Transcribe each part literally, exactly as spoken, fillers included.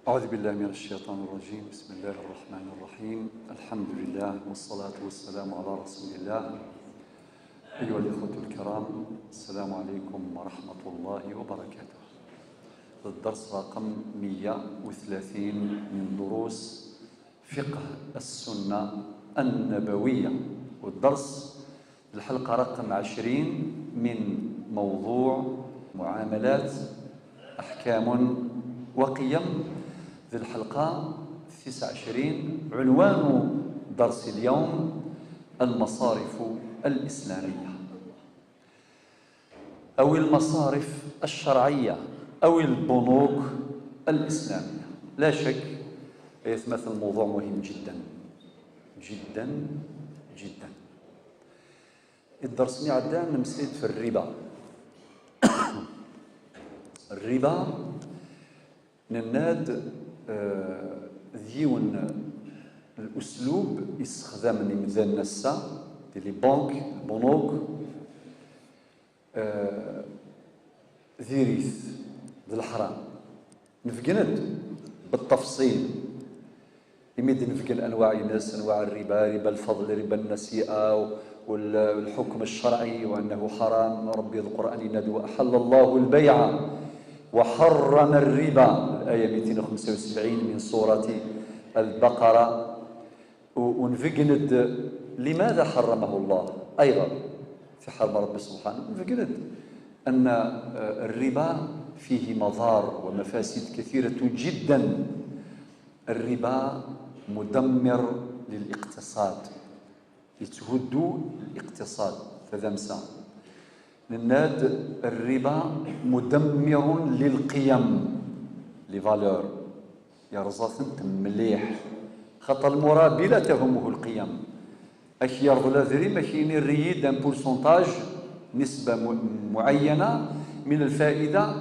أعوذ بالله من الشيطان الرجيم. بسم الله الرحمن الرحيم. الحمد لله والصلاة والسلام على رسول الله. أيها الإخوة الكرام، السلام عليكم ورحمة الله وبركاته. الدرس رقم مية وثلاثين من دروس فقه السنة النبوية، والدرس الحلقة رقم عشرين من موضوع معاملات، أحكام وقيم. ذي الحلقة التسعة وعشرين، عنوان درس اليوم: المصارف الإسلامية، أو المصارف الشرعية، أو البنوك الإسلامية. لا شك يتمثل موضوع مهم جدا جدا جدا. الدرس نعدان نمسيد في الربا. الربا نناد، آه، ديون الأسلوب يستخدم لمدان النسا دي لي بانك، البنوك، آه، ديريث، د الحرام. نفقند بالتفصيل. إمي نفقن أنواع الناس، أنواع الربا، ربا الفضل، ربا النسيئة، والحكم الشرعي وأنه حرام. ربي القرآن ينادي: "وأحل الله البيع وحرم الربا"، الآية مئتين وخمسة وسبعين من سورة البقرة. ونفقند لماذا حرمه الله أيضا في حرم ربي سبحانه. نفقند أن، آه، الربا فيه مضار ومفاسد كثيرة جدا. الربا مدمر للاقتصاد، يتهدو الاقتصاد. فذمسا نناد الربا مدمر للقيم، لي فالور، يرزاثن تمليح، خاطر المرابي لا تهمه القيم. أكي يرض الأذريم، أكي ينريد أن بورسونتاج، نسبة معينة من الفائدة،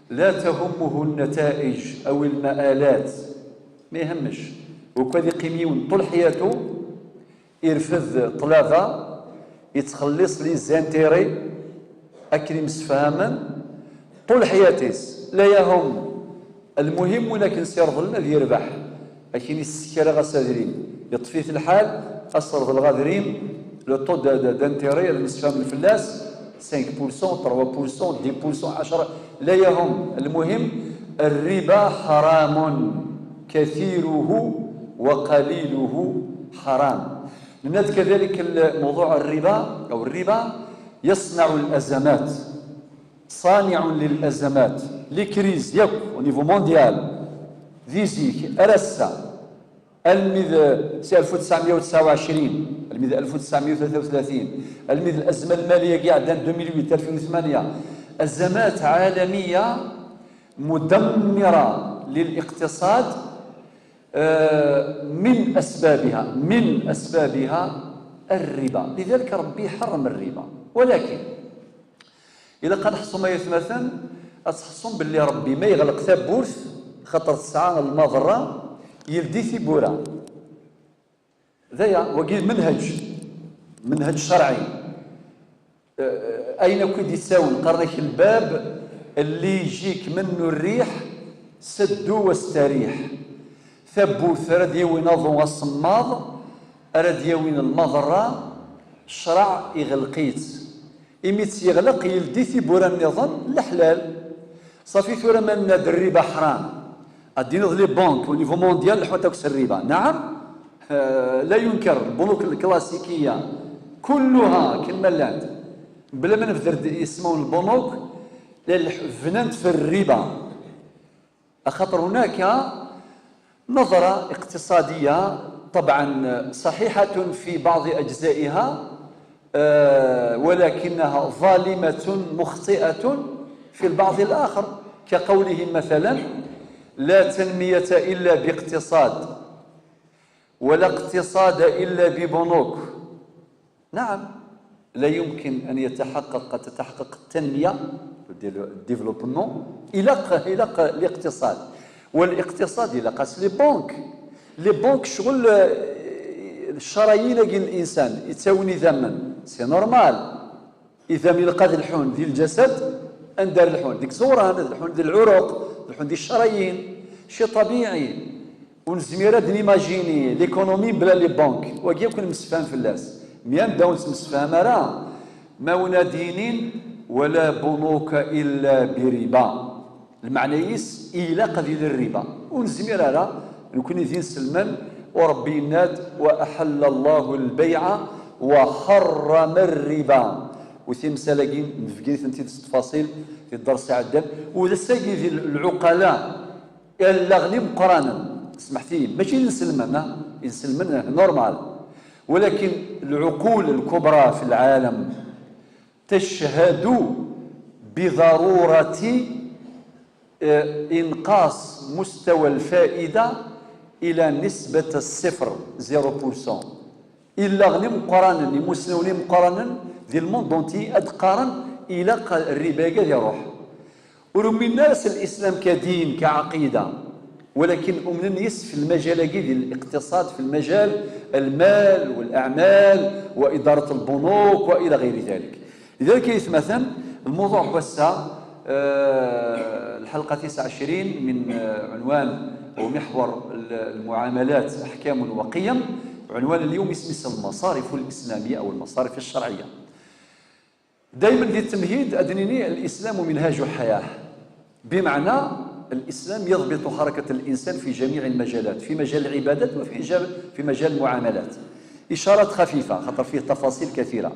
لا تهمه النتائج أو المآلات، ما يهمش. وكذا قيميون طول حياته يرفد طلابة، يتخلص لي زانتيري أكري مسفهما طول حياتيس، لا يهم. المهم ولكن سيرض لنا ذي يربح. أكين يسكر غاس أدريم، يطفيت الحال، أسرض الغادريم، لو طو دانتيري المسفهم الفلاس، سانك بورسون، تروا بورسون، دي بورسون، عشرة، لا يهم. المهم الربا حرام، كثيره وقليله حرام. نناد كذلك موضوع الربا أو الربا يصنع الأزمات، صانع للأزمات، لي كريز ياك أو نيفو مونديال، ذي زيك أرسا، الميد سي ألف وتسعمية وتسعة وعشرين، الميد ألف وتسعمية وثلاثة وثلاثين، الميد الأزمة المالية كاع دان ألفين وثمانية وثمانية، أزمات عالمية مدمرة للاقتصاد. آه، من أسبابها، من أسبابها الربا. لذلك ربي حرم الربا. ولكن إلا قد حصل ما يثمثن، أتحصل باللي ربي ما يغلق ثبورث، خاطر تسعى المضرة يلدي ثبورة. ذايا وقيل منهج، منهج شرعي. آه، أين كنت تساون؟ قرنك الباب اللي يجيك منه الريح، سدو واستريح. ثبوت راه ديوين أضو الصماض، راه ديوين المضرة، الشرع يغلقيت. إمي تيغلق يلدي ثبورة النظام الحلال. صافي ثورة ما نناد الربا حرام. أدينا لي بانك أو نيفو مونديال لحوتك الربا. نعم، آه، لا ينكر البنوك الكلاسيكية كلها كما لانت، بلا ما نبذر د-، يسمون البنوك، لأن الح-، فنانت في الربا. أخاطر هناك نظرة اقتصادية طبعا صحيحة في بعض أجزائها، آه، ولكنها ظالمة مخطئة في البعض الآخر، كقولهم مثلا: "لا تنمية إلا باقتصاد، ولا اقتصاد إلا ببنوك". نعم، لا يمكن أن يتحقق، قد تتحقق التنمية، الديفلوبمون، إلا ق-، إلا ق-، الاقتصاد. والاقتصاد إلا قاس لي بونك، لي بونك شغل، آه، الشرايين كاين الإنسان يتساوني ذمن، سي نورمال. إذا يلقى ذي الحون ذي الجسد، أندر الحون ديك زوران، ذي الحون ذي العروق، ذي الحون ذي الشرايين. Mačči ṭabiɛi. Ur nezmir ad nimajini l'économie bla les banques. Wagi akk nemsefham fell-as. Mi ad nbda ur nettemsefham ara, ma wen ad yinin: "Wala bunuka illa biriba." Lmeɛna-is, ilaq ad yili rriba. Ur nezmir ara, nekni d inselmen, u Ṛebbi yenna-d: "Wa aḥalla Allahu al-bayɛa wa ḥarrama rriba." U timsal-agi, nebgin-tent-id s ttfaṣil di dders iɛeddan. U d ass-agi di lɛuqala, allaɣen imeqqranen, smeḥt-iyi, mačči d inselmen, ha? Inselmen, eh, normal. Walakin lɛuqul lkubra fi lɛalam tecḥadu biḍarurati, eh, inqas mustawa lfaida ila nisbat ṣṣifr, zéro pour cent. Illaɣen imeqqranen, imusnawen imeqqranen di lmund entier ad qqaren ilaq rriba-agi ad iruḥ. Ur uminen ara s lislam ka din, ka ɛaqida, walakin umnen yes fi lmajal-agi di liqtiṣad, fi lmajal lmal walaɛmal wa idarat lbunuk wa ila ɣiri dalik. Lidalik ay atmaten, lmuḍuɛ n wass-a, eh, lḥelqa tisɛa u ɛecrin min, eh, عنوان أو محور المعاملات أحكام وقيم. عنوان اليوم اسمه المصارف الإسلامية أو المصارف الشرعية. دايما di ttemhid ad nini: الإسلام منهاج حياة. بمعنى الإسلام يضبط حركة الإنسان في جميع المجالات، في مجال العبادات وفي جا-، في مجال المعاملات. إشارات خفيفة، خاطر فيه تفاصيل كثيرة.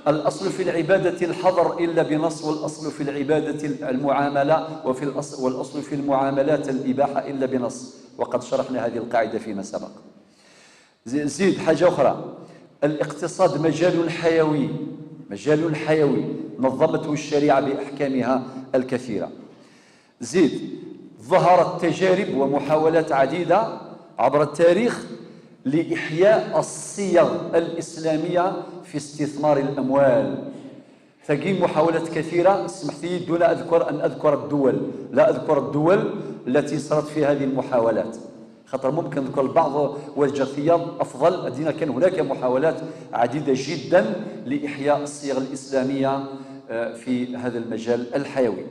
الأصل في العبادة الحظر إلا بنص، والأصل في العبادة المعاملة، وفي الأصل، والأصل في المعاملات الإباحة إلا بنص، وقد شرحنا هذه القاعدة فيما سبق. زي-، زيد حاجة أخرى، الاقتصاد مجال حيوي، مجال حيوي نظمته الشريعة بأحكامها الكثيرة. زيد، ظهرت تجارب ومحاولات عديدة عبر التاريخ لإحياء الصيغ الإسلامية في استثمار الأموال. Tagi محاولات كثيرة، سمحت لي دون أذكر أن أذكر الدول، لا أذكر الدول التي صارت في هذه المحاولات. خاطر ممكن نذكر البعض وجه ثياب أفضل، أدينا كان هناك محاولات عديدة جدا لإحياء الصيغ الإسلامية، آه، في هذا المجال الحيوي.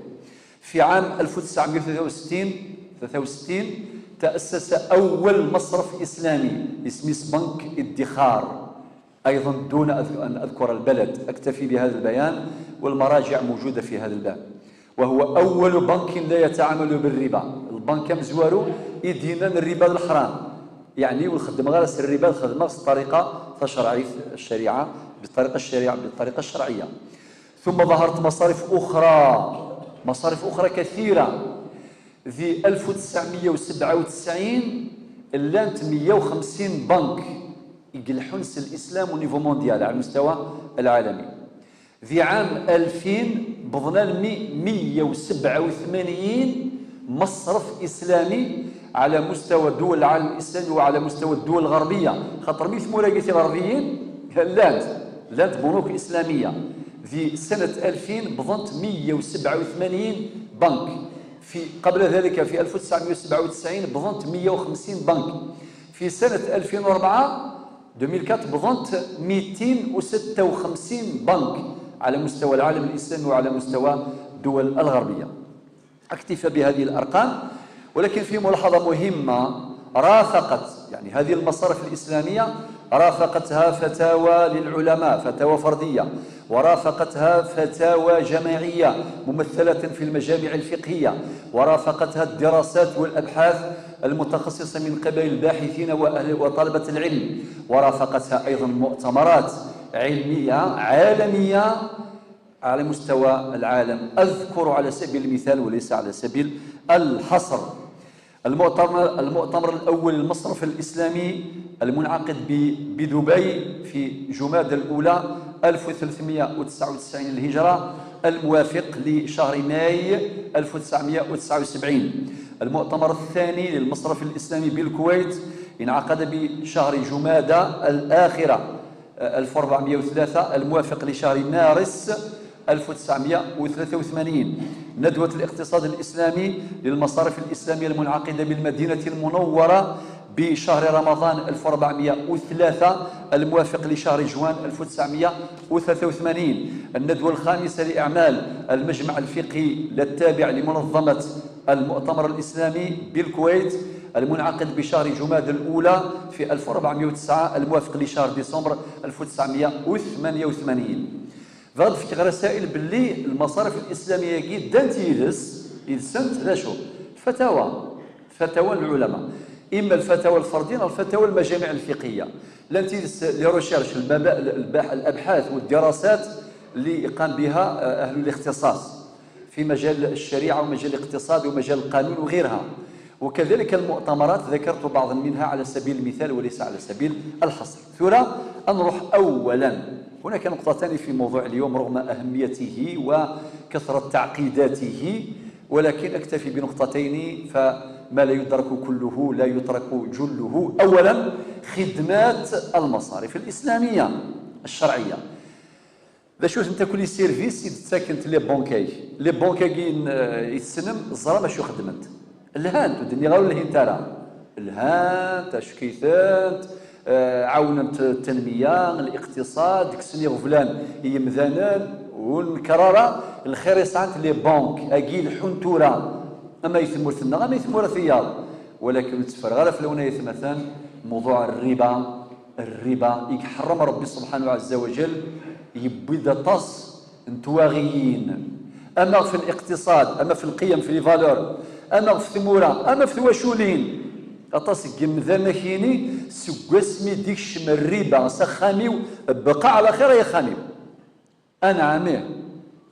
في عام ألف وتسعمية وثلاثة وستين، ثلاثة وستين، تأسس أول مصرف إسلامي، اسمه بنك ادخار. أيضا دون أذ-، أن أذكر البلد، أكتفي بهذا البيان والمراجع موجودة في هذا الباب. وهو أول بنك لا يتعامل بالربا. البنك مزوارو يدينا الربا الحرام. يعني، ونخدم غير الربا، الخدمة بطريقة شرعية، الشريعة، بالطريقة الشريعة، بالطريقة الشرعية. ثم ظهرت مصارف أخرى، مصارف أخرى كثيرة. Di ألف وتسعمية وسبعة وتسعين llant مية وخمسين بنك يقلحون الإسلام au niveau mondial، على المستوى العالمي. Di عام ألفين بضنا ل مية وسبعة وثمانين مصرف إسلامي على مستوى دول العالم الإسلامي وعلى مستوى الدول الغربية. خاطر مي ثموراقي غربيين llant، llant بنوك إسلامية. Di سنة ألفين بضنت مية وسبعة وثمانين بنك. في، قبل ذلك في ألف وتسعمية وسبعة وتسعين بضنت مية وخمسين بنك. في سنة ألفين وأربعة، ألفين وأربعة، بضنت ميتين وستة وخمسين بنك على مستوى العالم الإسلامي وعلى مستوى الدول الغربية. أكتفى بهذه الأرقام، ولكن في ملاحظة مهمة، رافقت، يعني، هذه المصارف الإسلامية رافقتها فتاوى للعلماء، فتاوى فردية، ورافقتها فتاوى جماعية ممثلة في المجامع الفقهية، ورافقتها الدراسات والأبحاث المتخصصة من قبل الباحثين وأهل، وطلبة العلم، ورافقتها أيضا مؤتمرات علمية عالمية على مستوى العالم. أذكر على سبيل المثال وليس على سبيل الحصر المؤتمر، المؤتمر الأول للمصرف الإسلامي المنعقد ب-، بدبي في جمادى الأولى ألف وثلاثمية وتسعة وتسعين الهجرة، الموافق لشهر ماي ألف وتسعمية وتسعة وسبعين. المؤتمر الثاني للمصرف الإسلامي بالكويت انعقد بشهر جمادى الآخرة، آه، ألف وأربعمية وثلاثة، الموافق لشهر مارس ألف وتسعمية وثلاثة وثمانين. ندوة الاقتصاد الإسلامي للمصارف الإسلامية المنعقدة بالمدينة المنورة بشهر رمضان ألف وأربعمية وثلاثة، الموافق لشهر جوان ألف وتسعمية وثلاثة وثمانين. الندوة الخامسة لأعمال المجمع الفقهي التابع لمنظمة المؤتمر الإسلامي بالكويت المنعقد بشهر جمادى الأولى في ألف وأربعمية وتسعة، الموافق لشهر ديسمبر ألف وتسعمية وثمانية وثمانين. Bɣiɣ ad fkeɣ رسائل باللي المصارف الإسلامية-agi ddant yid-s, yid-sent d acu? الفتاوى, الفتاوى للعلماء, إما الفتاوى الفردية أو الفتاوى المجامع الفقهية. Llant yid-s les recherches, الباب-, الباح-, الأبحاث والدراسات اللي يقام بها, آه، أهل الاختصاص في مجال الشريعة ومجال الاقتصاد ومجال القانون وغيرها، وكذلك المؤتمرات، ذكرت بعضا منها على سبيل المثال وليس على سبيل الحصر. Tura ad nruḥ أولا, هناك نقطتان في موضوع اليوم رغم أهميته وكثرة تعقيداته, ولكن أكتفي بنقطتين, فما لا يدرك كله لا يترك جله. أولا, خدمات المصارف الإسلامية الشرعية. D acu-tent akk les services i d-ttakent les banques-agi? Les banques-agi n-, i tessnem, ẓram acu xeddment. Lhant, ur d-nniɣ ara ur lhint ara. Lhant, acek-itent, eh, ɛawnent tanmiya, الاقتصاد, kksen iɣeblan i yemdanen, ur nenker ara lxir i sɛant les banques-agi leḥḥun tura, ama i tmurt-nneɣ, ama i tmura tiyaḍ. Walakin ur tteffreɣ ara fell-awen ay atmaten, موضوع الربا, الربا i iḥeṛṛem Ṛebbi subḥanahu ɛezza wa jell, yewwi-d aṭas n twaɣiyin, ama fi الاقتصاد, ama fi lqiyam, fi les valeurs, ama fi tmura, ama fi twaculin. Aṭas n yimdanen akini, seg wasmi d-ikcem rriba s axxam-iw, bqa ɛla xir ay axxam-iw. Anɛam ih,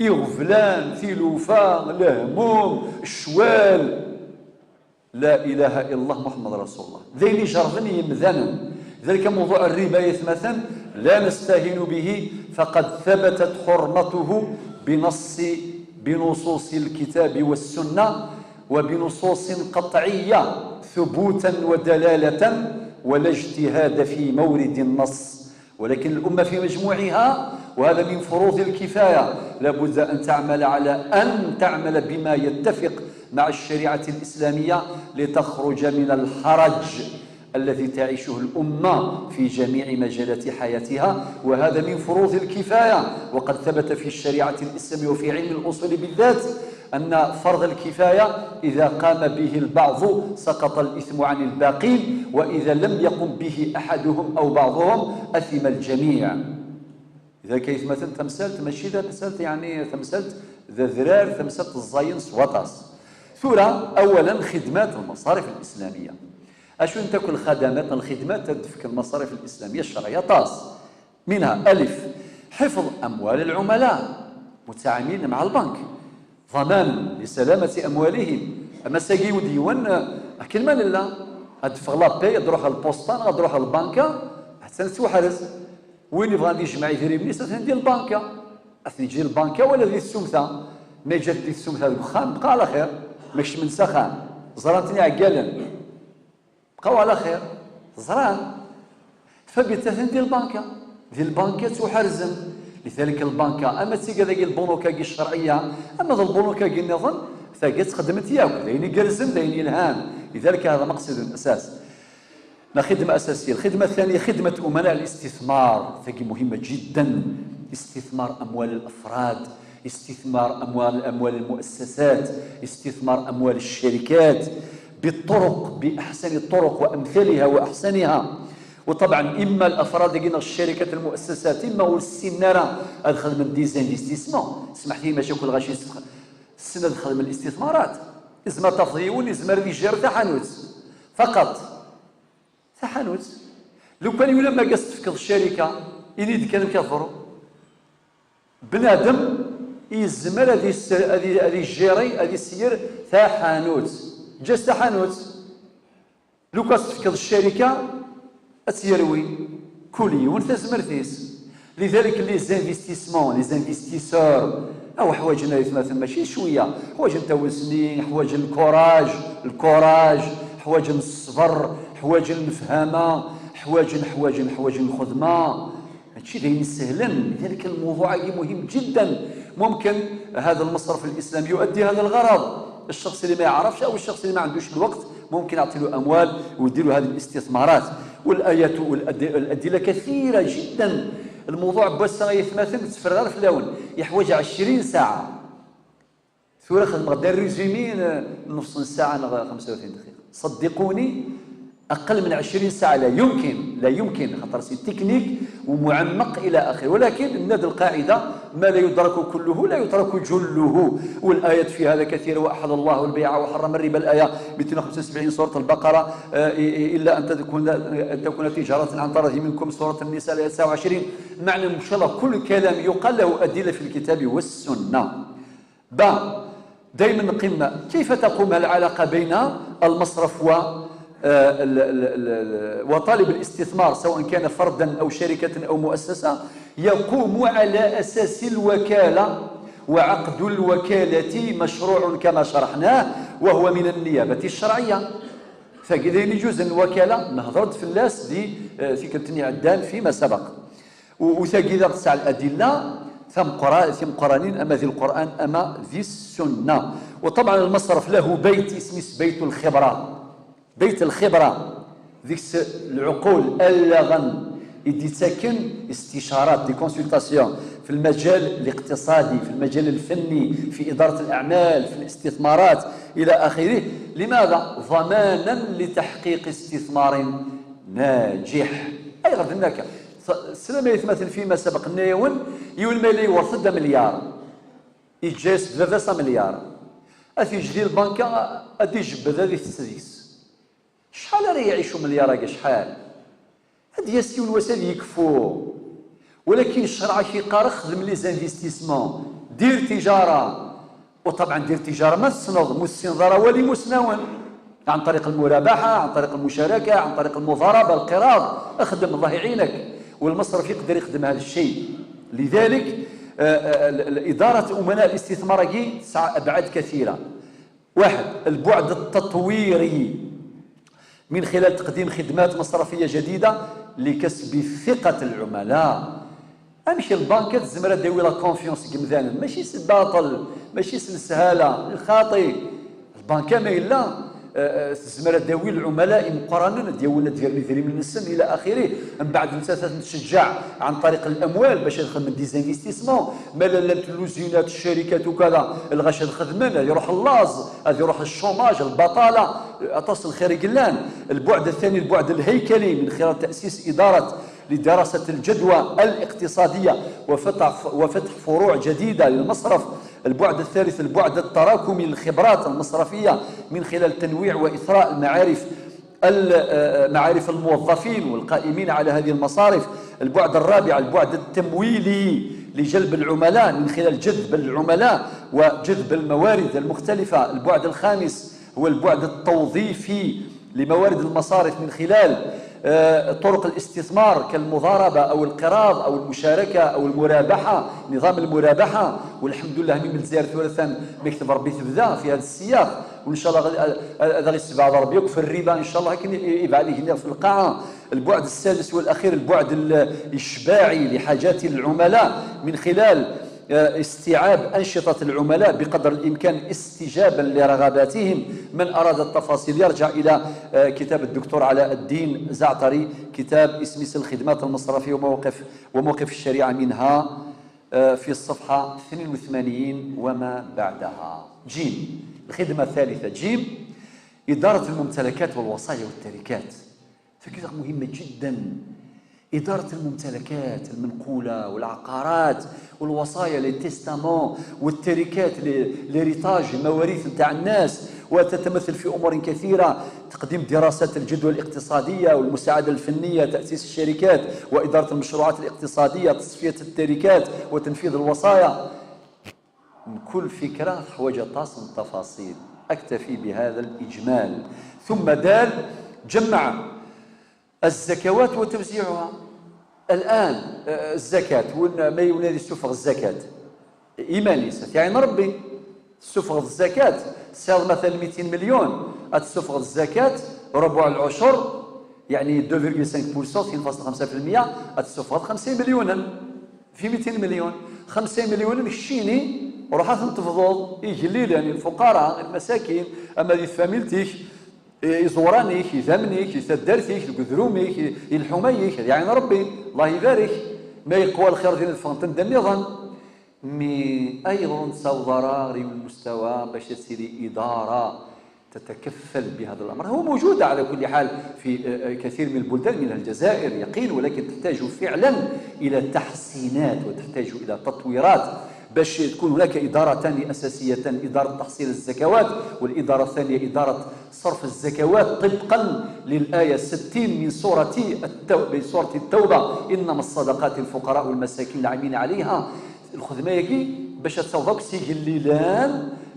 iɣeblan, tilufa, lehmum, ccwal. La ilaha illallah Muḥemmed Rasulullah. D ayen ijerrben i yimdanen. ذلك موضوع الربا ay atmaten, لا نستهين به، فقد ثبتت حرمته بنص، بنصوص الكتاب والسنة، وبنصوص قطعية ثبوتا ودلالة، ولا اجتهاد في مورد النص. ولكن الأمة في مجموعها، وهذا من فروض الكفاية، لابد أن تعمل على، أن تعمل بما يتفق مع الشريعة الإسلامية لتخرج من الحرج الذي تعيشه الأمة في جميع مجالات حياتها، وهذا من فروض الكفاية. وقد ثبت في الشريعة الإسلامية وفي علم الأصول بالذات أن فرض الكفاية إذا قام به البعض سقط الإثم عن الباقين، وإذا لم يقم به أحدهم أو بعضهم أثم الجميع. لذلك ay atmaten, tamsalt mačči d tamsalt, yeɛni tamsalt d adrar, tamsalt ẓẓayen s waṭas. Tura, أولا, خدمات المصارف الإسلامية. Acu-tent akk الخدمات, الخدمات ad d-tefk المصارف الإسلامية الشرعية? Aṭas. منها: ألف، حفظ أموال العملاء متعاملين مع البنك، ضمان لسلامة أموالهم. Ama sagi ur d yiwen, eh, akken ma nella, ad d-teffeɣ la paie, ad d-ruḥ ɣer lpusṭa, neɣ ad d-ruḥ ɣer lbanka, ha-tt-an tettwaḥrez. Win yebɣan ad yejmeɛ idrimen-is, ad ten-id di lbanka. Ad ten-yeǧǧ di lbanka wala di tsumta. Ma yeǧǧa-ten di tsumta deg uxxam, bqa ɛla xir. Ma kecmen s axxam, ẓran-ten iɛeggalen. Bqaw ɛla xir. Ẓran. Fabittat-in di lbanka. Di lbanka ttwaḥerzen. Lidalik lbanka, ama d tigad-agi, lbunuk-agi ccerɛiyya, ama d lbunuk-agi nniḍen, tagi ttxeddment yakk. D ayen igerrzen, d ayen yelhan. Lidalik هذا مقصد أساس. الخدمة أساسية. الخدمة الثانية خدمة أمناء الاستثمار. Tagi مهمة جدا. استثمار أموال الأفراد. استثمار أموال، أموال المؤسسات، استثمار أموال الشركات بالطرق، بأحسن الطرق وأمثلها وأحسنها. وطبعا إما الأفراد-agi neɣ الشركات، المؤسسات، إما ur ssinen ara ad xedmen des investissements. Smeḥ-iyi, mačči kul ɣaci tessen ad xedmen الاستثمارات. Izmer ad tafeḍ yiwen, izmer ad yejjir taḥanut. Faqat. Taḥanut. Lukan ulamma ad as-tefkeḍ ccarika, ini-d kan amek ad teḍru. Bnadem yezmer ad is-, ad i-, ad ijjiri, ad iseyyer taḥanut. Eǧǧ-as taḥanut. Lukan ad as-tefkeḍ ccarika, ad tt-yerwi. Kul yiwen tazmert-is. Lidalik, les investissements, les investisseurs, aw ḥwaǧen ay atmaten, mačči cwiya. Ḥwaǧen tawisni, ḥwaǧen lkuraj, lkuraj, ḥwaǧen ṣṣber, ḥwaǧen lefhama, ḥwaǧen, ḥwaǧen, ḥwaǧen lxedma. Mačči d ayen isehlen. Lidalik, lmuḍuɛ-agi مهم جدا. ممكن هذا المصرف الإسلامي يؤدي هذا الغرض. الشخص اللي ما يعرفش أو الشخص اللي ما عندوش الوقت ممكن يعطي له أموال ويدير له هذه الاستثمارات. والآيات والأد-، والأدلة كثيرة جدا. Lmuḍuɛ n wass-a ay atmaten, ur tteffreɣ ara fell-awen. Yeḥwaǧ ɛecrin ssaɛa. Tura xedmeɣ-d résumé n نص ساعة neɣ خمسة وثلاثين دقيقة. صدقوني، أقل من عشرين ساعة لا يمكن، لا يمكن، خاطر c'est technique ومعمق إلى آخره، ولكن ناد القاعدة: ما لا يدرك كله لا يترك جله. والآيات في هذا كثيرة: وأحل الله البيع وحرم الربا، الآية مئتين وخمسة وسبعين، سورة البقرة، آه، إلا أن تكون، أن تكون تجارة عن تراضي منكم، سورة النساء، الآية تسعة وعشرين. معنى إن شاء الله كل كلام يقال له أدلة في الكتاب والسنة. با، دايما نقيم كيف تقوم العلاقة بين المصرف و، آه، ال-، ال-، ال-، ال-، وطالب الاستثمار، سواء كان فردا أو شركة أو مؤسسة. يقوم على أساس الوكالة، وعقد الوكالة مشروع كما شرحناه، وهو من النيابة الشرعية. Tagi d ayen iǧuzen lwakala, nehder-d fell-as di, eh, tikkelt-nni iɛeddan فيما سبق. U, u tagi daɣ tesɛa الأدلة tameqqra-, timeqqranin, ama di Lqur'an ama di Ssunna. وطبعا المصرف له بيت, isem-is بيت الخبرة. بيت الخبرة, deg-s العقول, allaɣen i d-yettaken استشارات, des consultations في المجال الاقتصادي, في المجال الفني, في إدارة الأعمال, في الاستثمارات إلى آخره. لماذا؟ ضمانا لتحقيق استثمار ناجح. Ayɣer d-nenna akka? S-, teslam ay atmaten, فيما سبق nenna-yawen, yiwen ma yella yewweṛ-d amelyar, yeǧǧa-yas-d baba-s amelyar, ad t-yeǧǧ di lbanka, ad d-ijebbed, ad itett deg-s. Acḥal ara iɛic umelyar-agi, acḥal? Ad d-yas yiwen wass ad yekfu. Walakin ccreɛ ak-yeqqar: xdem les investissements, dir tijara. وطبعا dir tijara ma tessneḍ, mu tessineḍ ara, wali imusnawen. عن طريق المرابحة، عن طريق المشاركة، عن طريق المضاربة، القراض، اخدم، الله يعينك. والمصرف يقدر يخدم هذا الشيء. لذلك، آه، آه، ال-، ال-، إدارة أمناء الاستثمار-agi تسعى أبعاد كثيرة. واحد، البعد التطويري من خلال تقديم خدمات مصرفية جديدة لكسب ثقة العملاء. Amek lbanka tezmer ad d-tawi la confiance deg yimdanen? Mačči s baṭel, mačči s leshala, lxaṭi. Lbanka ma yella, eh, eh, tezmer ad d-tawi lɛumala imeqqranen, ad d-yawin, ad d-yerren idrimen-nsen, إلى آخره. Mbeɛd nettat ad ten-tceǧǧeɛ عن طريق الأموال باش ad xedmen des investissements. Ma la llant lluzinat, ccarikat ukada, lɣaci ad xedmen, ad iruḥ llaẓ, ad iruḥ الشوماج, البطالة, aṭas n lxir i yellan. البعد الثاني، البعد الهيكلي، من خلال تأسيس إدارة لدراسة الجدوى الاقتصادية وفتح، وفتح فروع جديدة للمصرف. البعد الثالث، البعد التراكمي للخبرات المصرفية من خلال تنويع وإثراء المعارف، ال-، آه، معارف الموظفين والقائمين على هذه المصارف. البعد الرابع، البعد التمويلي لجلب العملاء من خلال جذب العملاء وجذب الموارد المختلفة. البعد الخامس هو البعد التوظيفي لموارد المصارف من خلال، آه، طرق الاستثمار كالمضاربة أو القراض أو المشاركة أو المرابحة، نظام المرابحة. والحمد لله, mi n Lezzayer tura atan, ma yekteb Ṛebbi, tebda في هذا السياق, وإن شاء الله غادي, غادي يسبعد Ṛebbi akk في الربا إن شاء الله, akken i, i, يبعد يجينا في القاعة. البعد السادس والأخير، البعد ال-، الإشباعي لحاجات العملاء من خلال آه، استيعاب أنشطة العملاء بقدر الإمكان استجابا لرغباتهم. من أراد التفاصيل يرجع إلى، آه، كتاب الدكتور علاء الدين زعتري، كتاب اسمه الخدمات المصرفية وموقف، وموقف الشريعة منها، آه، في الصفحة اثنين وثمانين وما بعدها. جيم، الخدمة الثالثة، جيم، إدارة الممتلكات والوصايا والتركات. فكرة مهمة جدا. إدارة الممتلكات المنقولة والعقارات والوصايا، les testaments، والتركات، les، l'héritage، المواريث نتاع الناس، وتتمثل في أمور كثيرة: تقديم دراسات الجدوى الاقتصادية والمساعدة الفنية، تأسيس الشركات وإدارة المشروعات الاقتصادية، تصفية التركات وتنفيذ الوصايا. كل فكرة تحوج aṭas n التفاصيل. أكتفي بهذا الإجمال. ثم دال، جمع الزكوات وتوزيعها. الآن, آه، الزكاة, وين ما يولي يسوفغ الزكاة, إيمانيس, يعني ربي, تسوفغ الزكاة, سعر مثلا مئتين مليون, تسوفغ الزكاة ربع العشر, يعني deux virgule cinq pour cent, اثنين فاصلة خمسة في المية, تسوفغ خمسين مليون. في مئتين مليون. خمسين مليون مشيني, روح تنتفضل, يجليل, يعني الفقراء, المساكين, أما دي فاميلتيك, إيه، إزورانيك, إذامنيك, إتدارتيك, القذروميك, إيه، الحميك, يعني ربي, الله يبارك. ما يقوى الخير دين الفنطن دنيظن. Mais ayɣer ur nessaweḍ ara ɣer yiwen lmustawa bac ad tili إدارة تتكفل بهذا الأمر؟ هو موجودة على كل حال في، آه، آه، كثير من البلدان، منها الجزائر يقين، ولكن تحتاج فعلا إلى تحسينات وتحتاج إلى تطويرات باش تكون هناك إدارة ثانية أساسية، إدارة تحصيل الزكوات، والإدارة الثانية إدارة صرف الزكوات طبقا للآية ستين من سورة التو-، من سورة التوبة: إنما الصدقات للفقراء والمساكين العاملين عليها. Lxedma-agi bac ad taweḍ akk s igellilen,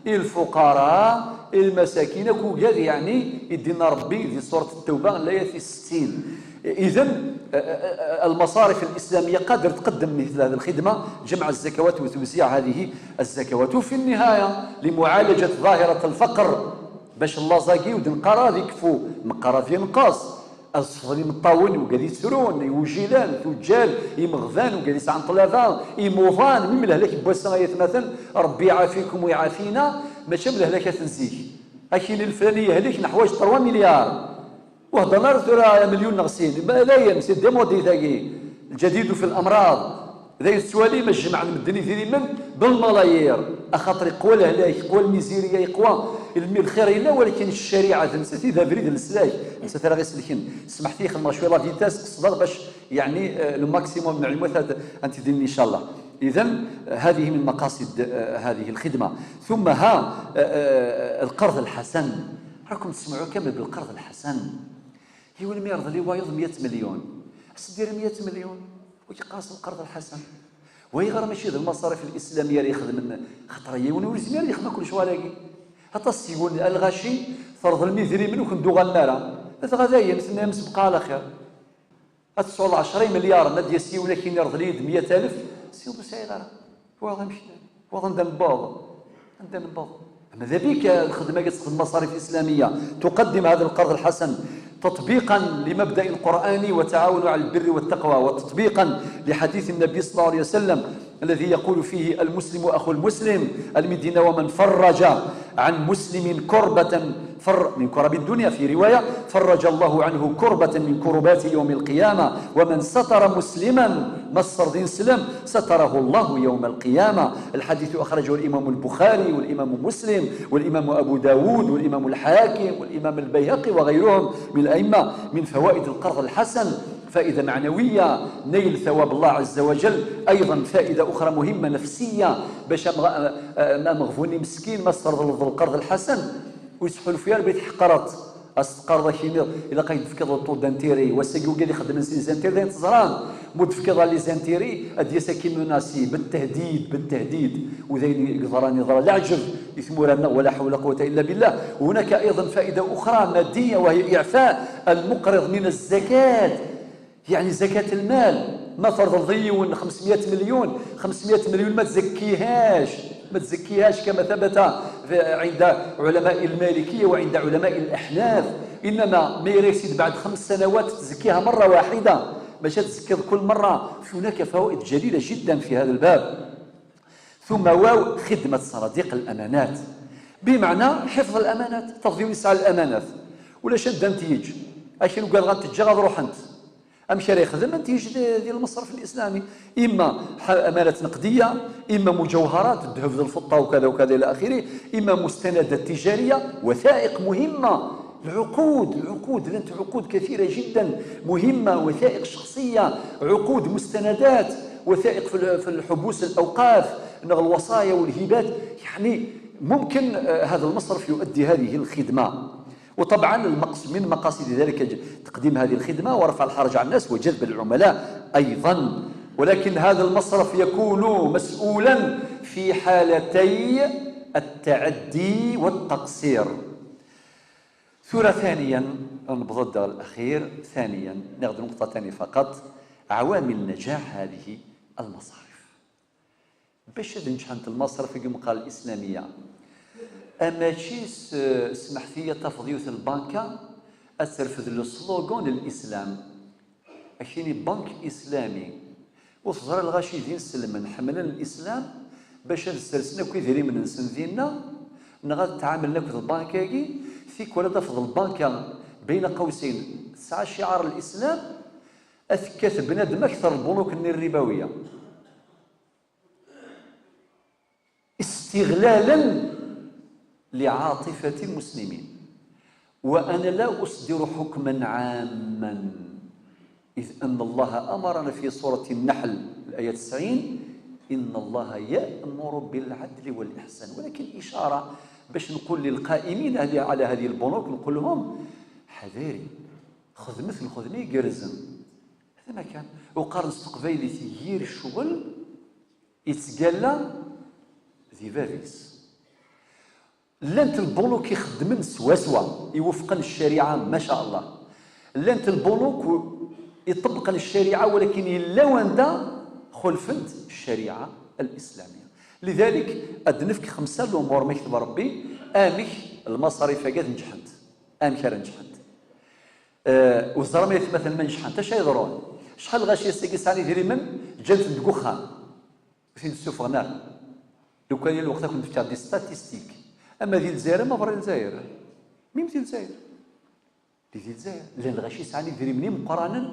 i lfuqara, i lmasakin, akk ugad, yeɛni, i d-yenna Rebbi di surat Ttawba, layat tis settin. Idan, eh, eh, eh, المصارف الإسلامية قادر تقدم مثل هذه الخدمة، جمع الزكوات وتوزيع هذه الزكوات. وفي النهاية، لمعالجة ظاهرة الفقر، باش llaẓ-agi ur d-neqqar ad ikfu, neqqar ad yenqes. Ad sefḍen imeṭṭawen, wigad yettrun, iwjilan, tujjal, imeɣban, wigad yesɛan ṭṭlaba, imuḍan, même lehlak n wass-a, ay atmaten, Rebbi iɛafikum u iɛafina, mačči am lehlakat n zik. Akin lflani yehlek, neḥwaǧ trois milliards. Ur heddren ara tura melyun neɣ sin. Ma dayen, c'est démodé tagi. الجديد في الأمراض. D ayen tettwalim, ad jemɛen medden idrimen بالملايير. Axaṭer iqwa lehlak, iqwa lmizirya, iqwa lmi lxir yella, walakin ccariɛa d nettat i d abrid n leslak. Nettat ara ɣ-iselken. Smeḥt-iyi xedmeɣ cwiya la vitesse, qesdeɣ bac, yeɛni, eh, le maximum n lɛilmuwat ad, ad n-t-id-nini, ncallah. إذن، eh, هذه من مقاصد, eh, هذه الخدمة. ثم ها, eh, eh, القرض الحسن. راكم تسمعوا كامل بالقرض الحسن. Yiwen mi yerḍel i wayeḍ meyya melyun. As-d-yerr meyya melyun, u yeqqar-as lqerḍ lḥasan. Wa ayɣer mačči d lmaṣarif lislamiyya ara ixedmen? Xaṭer yiwen ur yezmir ad yexdem akk lecɣal-agi. Aṭas n yiwen, lɣaci, terḍlem idrimen ur ken-d-uɣalen ara. Dɣa dayen, tenna-yam sebqa ɛla xir. Ad tesɛuḍ ɛecra imelyaren, ad d-yas yiwen akin yerḍel-iyi-d meyya alef, si ur sɛiɣ ara. Waḍ amek, waḍ anda newweḍ, anda newweḍ. ماذا بك الخدمة تخدم مصارف إسلامية تقدم هذا القرض الحسن تطبيقا لمبدأ القرآن وتعاونوا على البر والتقوى، وتطبيقا لحديث النبي صلى الله عليه وسلم الذي يقول فيه: المسلم أخو المسلم، المدينة، ومن فرج عن مسلم كربة فر من كرب الدنيا، في رواية: فرج الله عنه كربة من كربات يوم القيامة، ومن ستر مسلما, ma tesserḍ ineslem, ستره الله يوم القيامة. الحديث أخرجه الإمام البخاري والإمام مسلم والإمام أبو داود والإمام الحاكم والإمام البيهقي وغيرهم من الأئمة. من فوائد القرض الحسن فائدة معنوية، نيل ثواب الله عز وجل. أيضا فائدة أخرى مهمة نفسية، باش أمغ-، أ-، أ-، أمغبون مسكين, ma tesserḍ القرض الحسن, ur yettḥulfu ara belli tḥeqreḍ. As-teqqareḍ akini, ilaq ad yi-d-tefkeḍ le taux d'intérêt. Wass-agi wigad ixeddmen s les intérêts, d ayen teẓram. Ma ur d-tefkiḍ ara les intérêts, ad d-yas akkin menace, بالتهديد, بالتهديد. U d ayen yeḍran, yeḍra leɛǧeb i tmura-nneɣ, ولا حول ولا قوة إلا بالله. وهناك أيضا فائدة أخرى مادية، وهي إعفاء المقرض من الزكاة. يعني زكاة المال, ma terḍleḍ i yiwen xemsemya melyun, xemsemya melyun ma tzekkihaac, ma tzekkihaac كما ثبت في, عند علماء المالكية وعند علماء الأحناف, إنما ma yura-k sidi بعد خمس سنوات تزكيها مرة واحدة, maca تزكيض كل مرة. هناك فوائد جليلة جدا في هذا الباب. ثم واو, خدمة صناديق الأمانات, بمعنى حفظ الأمانات. Tafḍ yiwen yesɛa الأمانات, ulac anda n-t-yeǧǧ, akken ugadeɣ ad n-t-ǧǧeɣ ad ruḥent. Amek ara yexdem ad n-t-yeǧǧ di, di lmeṣref الإسلامي؟ إما ح-, أمانات نقدية, إما مجوهرات, الذهب, الفضة, وكذا وكذا إلى آخره, إما مستندات تجارية, وثائق مهمة. العقود, العقود, llant عقود كثيرة جدا مهمة, وثائق شخصية, عقود, مستندات, وثائق في ال-, في الحبوس, الأوقاف, نغ الوصايا والهبات. يعني ممكن, آه، هذا المصرف يؤدي هذه الخدمة. وطبعا المقص-, من مقاصد ذلك ج-, تقديم هذه الخدمة ورفع الحرج عن الناس وجذب العملاء أيضا. ولكن هذا المصرف يكون مسؤولا في حالتي التعدي والتقصير. Tura ثانيا, نبض الدغ الأخير, ثانيا ناخذ نقطة ثانية فقط, عوامل نجاح هذه المصارف. Bac ad neǧḥent lmaṣraf deg umqar الإسلامية, amačči s-, smeḥt-iyi, ad tafeḍ yiwet n lbanka ad terfed le slogan n l'islam. Akini bank islami. Ur teẓra lɣaci d inselmen ḥemmlen l'islam, bac ad ssersen akk idrimen-nsen dinna, neɣ ad ttɛamlen akked lbanka-agi, tikwal ad tafeḍ lbanka, بين قوسين, tesɛa cciɛar l'islam, ad tekkat bnadem akter lbunuk-nni الربوية. استغلالا لعاطفة المسلمين. وأنا لا أصدر حكما عاما، إذ أن الله أمرنا في سورة النحل الآية تسعين: "إن الله يأمر بالعدل والإحسان". ولكن إشارة باش نقول للقائمين على هذه البنوك، نقول لهم: حذاري، خدمة الخدمة يقرزن. هذا ما كان. وقارن تقبايلي تيير الشغل يتقلى ذي بابيس. Llant lbunuk ixeddmen swaswa, iwufqen ccariɛa, ma sha Allah. Llant lbunuk iṭebbqen ccariɛa, walakin yella wanda xulfent ccariɛa al-islamiyya. Lidalik, ad nefk xemsa lumuṛ ma yekteb Ṛebbi, amek lmaṣarif-agi ad neǧḥent, amek ara neǧḥent. Eh, ur teẓram ay atmaten ma neǧḥent, acu ay yeḍrun? Acḥal lɣaci ass-agi sɛan idrimen, ǧǧan-ten deg uxxam. Ur ten-id-ssufɣen ara. Lukan yal lweqt ad kent-fkeɣ des statistiques. Ama di Lezzayer, ama berra Lezzayer. Même di Lezzayer. Di, di Lezzayer. Llan lɣaci sɛan idrimen imeqqranen,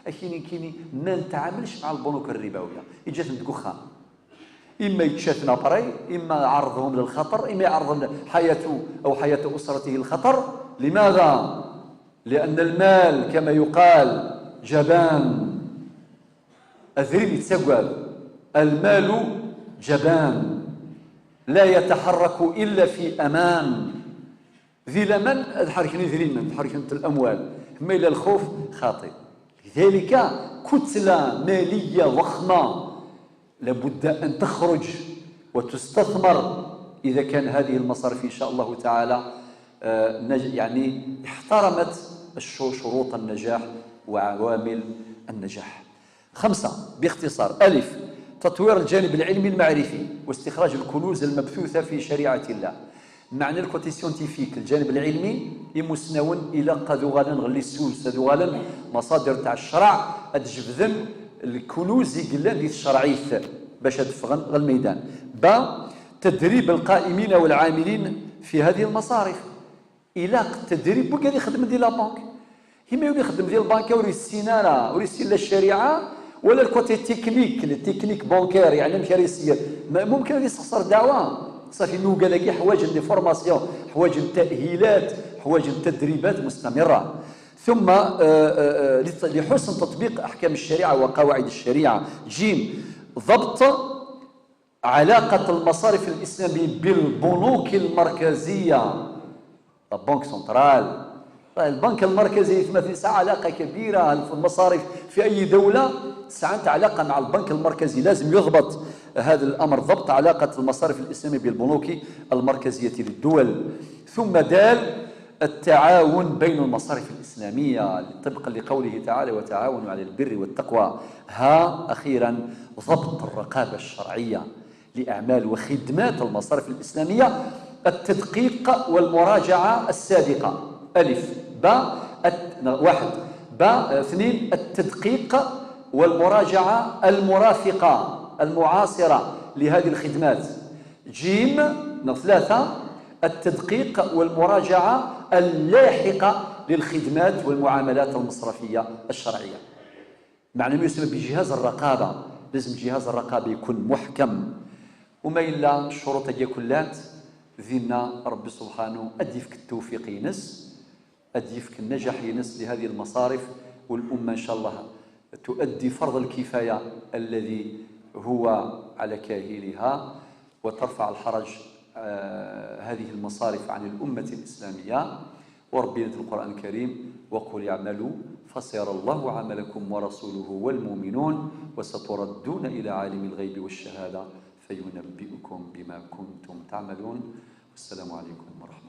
akini kini ma netɛamel مع البنوك الربوية. Iǧǧa-ten deg uxxam. إما يتشاتنا بري، إما يعرضهم للخطر، إما يعرض حياته أو حياة أسرته للخطر. لماذا؟ لأن المال كما يقال جبان. Adrim yettagad. المال جبان لا يتحرك إلا في أمان. Di laman ad ḥerken idrimen, ad ḥerken الأموال. Ma yella lxuf, xaṭi. لذلك كتلة مالية ضخمة لابد أن تخرج وتستثمر إذا كان هذه المصارف إن شاء الله تعالى، آه، نج-، يعني احترمت الشو-، شروط النجاح وعوامل النجاح. خمسة، باختصار: ألف، تطوير الجانب العلمي المعرفي واستخراج الكنوز المبثوثة في شريعة الله. Meɛna le côté scientifique, الجانب العلمي, imusnawen ilaq ad uɣalen ɣer les sources, ad uɣalen مصادر تاع الشرع, ad jebden الكنوز i yellan di tcerɛit bac ad ffɣen ɣer lmeydan. Ba, تدريب القائمين والعاملين في هذه المصارف. Ilaq tedrib wigad ixeddmen di la banque. Imi win ixeddem di lbanka ur yessin ara, ur yessin la ccariɛa, ولا le côté technique, les techniques bancaires, يعني amek ara yessenger. Ma-, ممكن ad yessexṣer ddeɛwa. صافي, nugad-agi ḥwaǧen des formations, ḥwaǧen تأهيلات, ḥwaǧen تدريبات مستمرة. ثم, آه، آه، آه، لت-، لحسن تطبيق أحكام الشريعة وقواعد الشريعة. جيم، ضبط علاقة المصارف الإسلامية بالبنوك المركزية. La Banque Centrale. البنك المركزي مثلا علاقة كبيرة في المصارف في أي دولة, سعت علاقة مع البنك المركزي. لازم يضبط هذا الأمر, ضبط علاقة المصارف الإسلامية بالبنوك المركزية للدول. ثم دال, التعاون بين المصارف الإسلامية طبقا لقوله تعالى: "وتعاونوا على البر والتقوى". ها أخيرا, ضبط الرقابة الشرعية لأعمال وخدمات المصارف الإسلامية، التدقيق والمراجعة السابقة. ألف، با، الت-، واحد، با، اثنين، التدقيق والمراجعة المرافقة المعاصرة لهذه الخدمات. جيم، ثلاثة، التدقيق والمراجعة اللاحقة للخدمات والمعاملات المصرفية الشرعية. معنى ما يسمى بجهاز الرقابة, لازم جهاز الرقابة يكون محكم. وما إلا الشروط هي كلات, دينا ربي سبحانه أد يفك التوفيق ينس, أد يفك النجاح ينس لهذه المصارف, والأمة إن شاء الله تؤدي فرض الكفاية الذي هو على كاهلها, وترفع الحرج, آه، هذه المصارف عن الأمة الإسلامية. وربي ينزل القرآن الكريم: "وقل اعملوا فسيرى الله عملكم ورسوله والمؤمنون وستردون إلى عالم الغيب والشهادة فينبئكم بما كنتم تعملون". والسلام عليكم ورحمة الله.